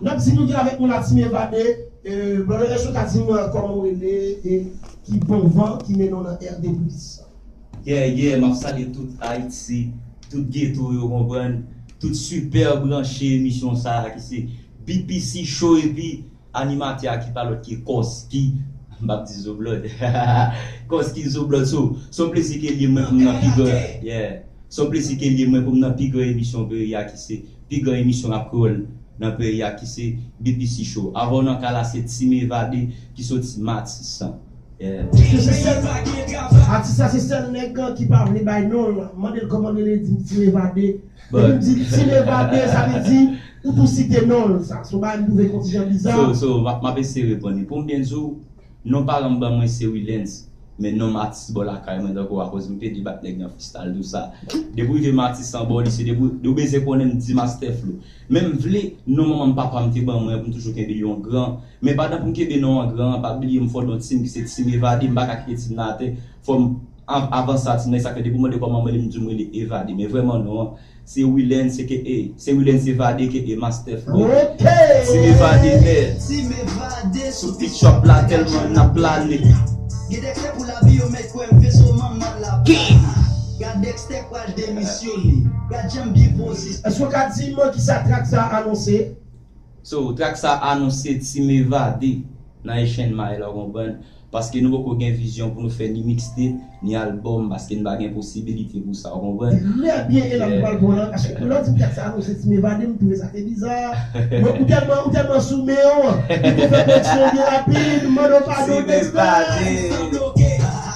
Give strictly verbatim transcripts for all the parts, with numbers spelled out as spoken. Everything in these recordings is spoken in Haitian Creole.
N ap di nou gen avèk nou la, Team Evade. Brother, èske w ka di nou kòman w rele e ki bon van ki mennen w nan R D Plus? Yeah, yeah, m ap salye tout Ayiti, tout geto yo, konprann, tout sipè branche emisyon sa a ki se B P C Show, epi animatè a ki pa lòt ke Kòski, m p ap di Zoblòd. Kòski Zoblòd, so, se yon plezi ke l ye mwen pou m nan pi gran, yeah. Se yon plezi ke l ye mwen pou m nan pi gran emisyon peyi a ki se, pi gran emisyon rap kreyòl nan peyi a ki se B P C Show. Avè w nan ka la se Team Evade ki soti Matisan. Yeah. Èske se sèl, atis la se sèl nèg ki pa vle bay non l? Mande l kòman l rele, di m Team Evade. Depi m di Team Evade, sa vle di ou tou site non l sa. Se yon bagay m twouve kontijan biza. So, so, m ap, m ap eseye reponn li. Pou m byen di w, non paran m ban mwen se Willens. Men non m atis bò lakay mwen tankou akoz m pede bat nèg nan freestyle tou sa. Depi w rive Matisan bò lise, depi w, depi w bezwen konnen m di Master Flow. Men m vle, non manman m papa m te ban mwen pou m toujou kenbe yon gran. Men pandan pou m kenbe non an gran an, pa bliye m fondè yon team ki se Team Evade, m pa ka kite team nan atè. Fò m av-, avanse a team nan, sa fè depi w mande kòman m rele, m di w m rele Evade. Men vrèman non an, se Willens, se ke e, se Willens Evade ke e Master Flow. Ok! Team Evade nèt. Team Evade sou pit chòp la tèlman n ap plane. Gen Dexter pou lavi yo mèt kwè m veso manman la. Gad Dexter pral demisyone. Gad jan m byen pozisyon. Èske w ka di m kisa trak sa a anonse? So, trak sa anonse Team Evade nan Echann May la, w konprann? Paske nou poko gen vizyon pou nou fè ni mixtape, ni albòm, paske n pa gen posibilite pou sa, w konprann? Trè byen, e la nou pral pran nan, paske lè w di m trak sa anonse Team Evade, m twouve sa te biza. Mwen, ou tèlman, ou tèlman sou men w, ou te fè koneksyon byen rapid, m mande w padon, Dexter. Team Evade.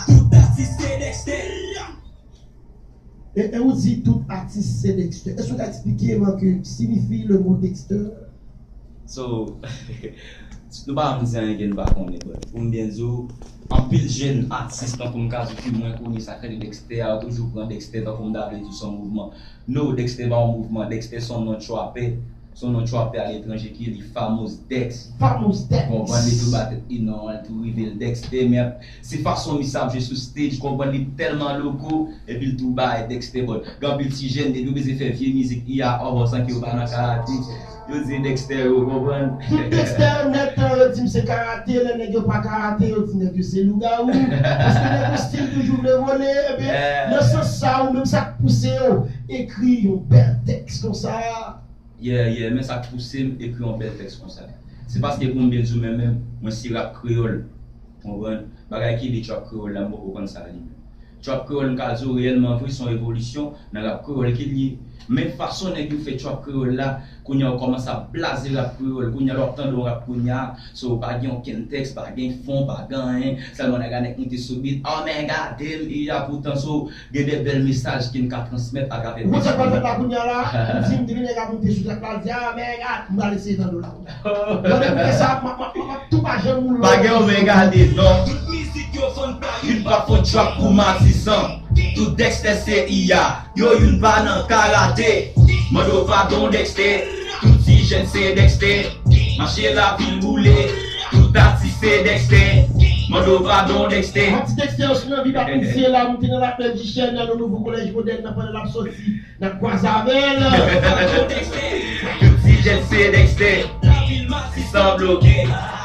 E, e ou di tout atis se Dexter. Èske w ka eksplike mwen ke siyifi le mo Dexter? So, nou pa janm di anyen ke n pa konnen, but pou m byen di w, anpil jèn atis tankou m ka di ki mwen konnen sa k rele Dexter a, yo toujou pran Dexter tankou m ta vle di w se yon mouvman. No, Dexter pa yon mouvman, Dexter se yon non trapè. Se yon non trapè aletranje ki rele Famous Dex. Famous Dex. Konprann, li tou ba tèt li non an, li tou rive l Dexter, men se fason misye ap jwe sou stage, konprann, li tèlman loko, epi l tou ba Dexter, but gen anpil ti jèn, depi yo bezwen fè vye mizik I A, oh, san ke yo pa nan karate, yo di Dexter, yo konprann. Tout Dexter yo nèt, yo di m se karate, lè nèg yo pa karate, yo di nèg yo se lougawou. Paske nèg yo still toujou vle vole, ebyen, nan sans sa, ou menm sa k pouse yo ekri yon bèl tèks konsa. Yeah, yeah, men sa k pouse m ekri yon bèl tèks konsa. Se paske pou m byen di w menm, menm, mwen se rap kreyòl. Konprann? Bagay ki li trap kreyòl la, m poko konn sa li menm. Trap kreyòl, m ka di w reyèlman vre, se yon evolisyon nan rap kreyòl ke li ye. Men fason nèg yo fè trap kreyòl la, kounye a yo kòmanse ap blaze rap kreyòl, kounye a lè w ap tande yon rap kounye a, so pa gen okenn tèks, pa gen fon, pa gen anyen, sèlman nèg a nèk moute sou beat, oh men gade m, iya poutan, so gen de bèl mesaj ke n ka transmèt atravè tèks. Ou konn sa k pral fèt la kounye a la? M di m depi nèg ap moute sou trak la, l di, ah men gad, m pral eseye tande w la kounye a. Mwen depi sa, m ap, m ap, m ap tou pa janm ou lò. Pa gen yon men gade non. Tout mizik yo fann pa youn pa fon trap pou Matisan. Tout Dexter se I A. Yo youn pa nan karate. Mande w padon Dexter. Tout ti jèn se Dexter. Mache lavil boule. Tout atis se Dexter. Mande w padon Dexter. Atis Dexter, si w nan vi pa pousye la, moute nan lapè di chèn nan, nan nouvo kolèj modèn nan pandan l ap soti. N ap kwaze avè l. Tout ti jèn se Dexter. Lavil Matisan bloke.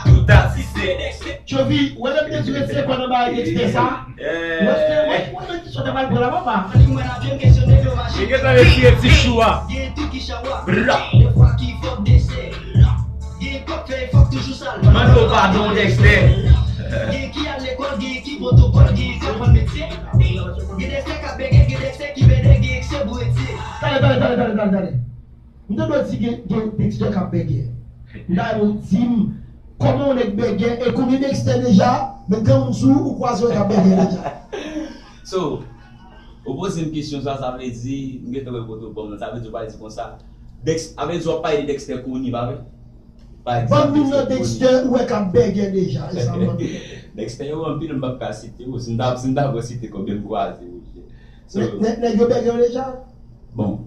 Tout atis se Dexter. Tchovi, ou wè lè m te di w ret se kò nan bagay Dexter sa? Ou wè se, ou wè, ou wè nan ki sòt a pral pran la, papa? Li mwen ap byen kesyone domaj. Li gentan retire ti chou a. Gen tou ki chawa. Bla. De fwa ki fòk dese. Gen kòk fè fòk toujou sal. Mande w padon Dexter. Gen ki al lekòl, gen ki pwotokòl, gen ki aprann metye. Gen Dexter k ap bege, gen Dexter ki bede, gen eksè boure dye. Tande, tande, tande, tande, tande, tande. M tande w di gen, gen Dexter k ap bege. M ta renmen w di m kòman yon nèg bege e konbyen Dexter deja, men granmoun sou ou kwaze yo k ap bege deja. So, ou poze m kesyon sa, sa vle di, m gentan wè poto bòm nan, sa vle di ou pral di konsa. Dex, sa vle di w ap pale de Dexter Koni, pa vre? Pa egzanp, Dexter Koni. Ban m youn nan Dexter ou wè k ap bege deja, e sa m mande. Dexter yo anpil, m p ap ka site yo. Si m ta, si m ta pran site konbyen m kwaze, monchè. So, nèg, nèg, nèg yo bege yo deja? Bon.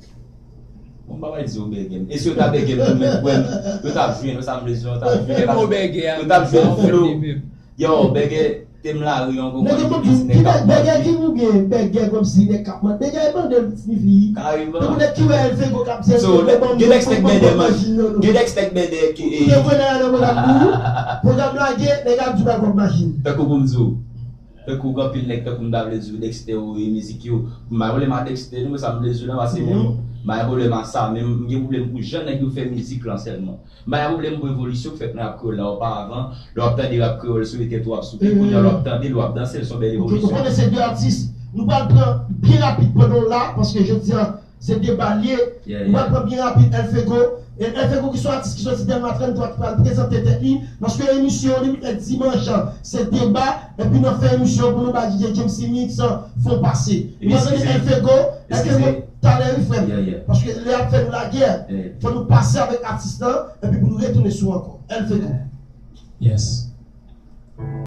Bon, m pa pral di yo bege m. E si yo ta bege m tou, men, bon, yo t ap jwenn, sa m vle di, yo t ap jwenn. Men mo bege a, yo t ap jwenn flow. Yo, bege, Te m lari ankò. Nèg yo konn di, ki bègè ki oubyen bègè kòmsi nèg k ap mande. Bègè e mande l siyifi. Kareman. Tankou nèg ki wè Elfego k ap di, Elfego ban m, ban m, ban m majin nan, non. Gen tèks nèg bègè ki. Ou te voye nan nan pwogram pou ou. Pwogram lage, nèg ap di w al ban m majin. Tankou pou m di w. Tankou gen anpil nèg tankou m ta vle di w Dexter ou e mizik yo. M pa gen pwoblèm ak Dexter, non, men sa m vle di w la, paske menm, m pa gen pwoblèm ak sa, men m gen pwoblèm pou jan nèg yo fè mizik lan sèlman. M pa gen pwoblèm pou evolisyon k fèt nan rap kreyòl la oparavan. Lè w ap tande rap kreyòl sou etèt ou ap souke, kounye a lè w ap tande l, w ap danse l, se yon bèl evolisyon. Ou konnen se de atis. Nou pral pran byen rapid pandan w la, paske jodi a, se deba l ye. Nou pral pran byen rapid Elfego. E Elfego ki se yon atis ki soti Dèlma trannntwa ki pral prezante tèt li. Paske emisyon an depi dimanch, se deba. Epi nan fen emisyon pou nou ba D J James Mix fon pase. Nou pral tande Elfego. Elfego, talè wi frè m. Paske lè y ap fè nou lagè, fò nou pase avèk atis lan, epi pou nou retounen sou ankò. Elfego. Yes.